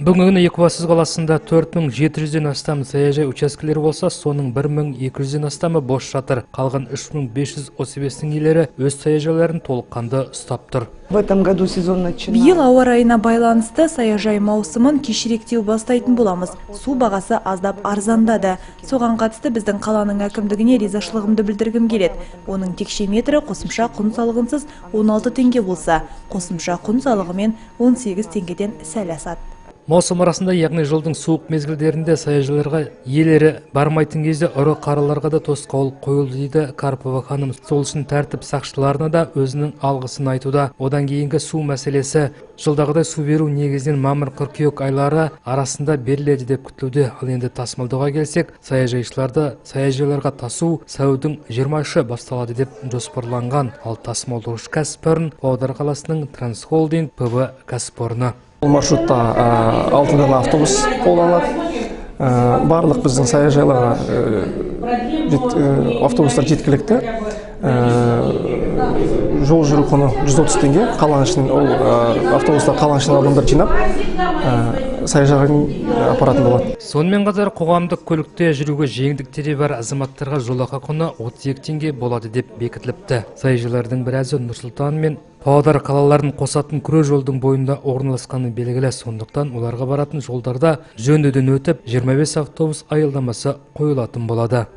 Бүгінгі күні Екібастұз қаласында 4700-ден астам саяжай учаскелері болса, соның 1200-ден астамы бос жатыр. Қалған 3535-інің иелері өз саяжайларын толыққанды ұстап тұр. В этом году сезон начинается. Биыл ауа райына байланысты саяжай маусымын кешіректеу бастайтын боламыз. Су бағасы аздап арзандады. Соған қатысты біздің қаланың әкімдігіне ризашылығымды білдіргім келеді. Оның текше метрі қосымша құн салығынсыз 16 теңге болса, қосымша құн салығымен 18 теңгеден сәл асады. Маусым арасында, яғни жылдың суық мезгілдерінде саяжайларға иелері бармайтын кезде ұры қараларға да тосқауыл қойылды дейді Карпова ханым. Сол үшін тәртіп сақшыларына да өзінің алғысын айтуда. Одан кейінгі су мәселесі: жылдағыдай су беру негізінен мамыр, қыркүйек айлары арасында беріледі деп күтілуде. Ал енді тасымалдауға келсек, саяжайшыларды саяжайларға тасу сәуірдің 23-і басталады деп жоспарланған. Ал тасымалдаушы кәсіпорын Павлодар қаласының Трансхолдинг ПВ кәсіпорны. Бұл маршрутта 6 дана автобус қолданылады. Барлық біздің саяжайларға автобустар жеткілікті. Жол жүру құны 130 теңге. Қаланың ішінен ол автобустар қаланың ішінен адамдар жинап, саяжайға апаратын болады. Сонымен қатар қоғамдық көлікте жүруге жеңілдіктері бар азаматтарға жолақы құны 32 теңге болады деп бекітіліпті. Саяжайлардың біразы Нұр-Сұлтан мен Павлодар қалаларын қосатын күре жолдың бойында орналасқаны белгілі. Сондықтан оларға баратын жолдарда жөндеуден өтіп, 25 автобус аялдамасы қойылатын болады.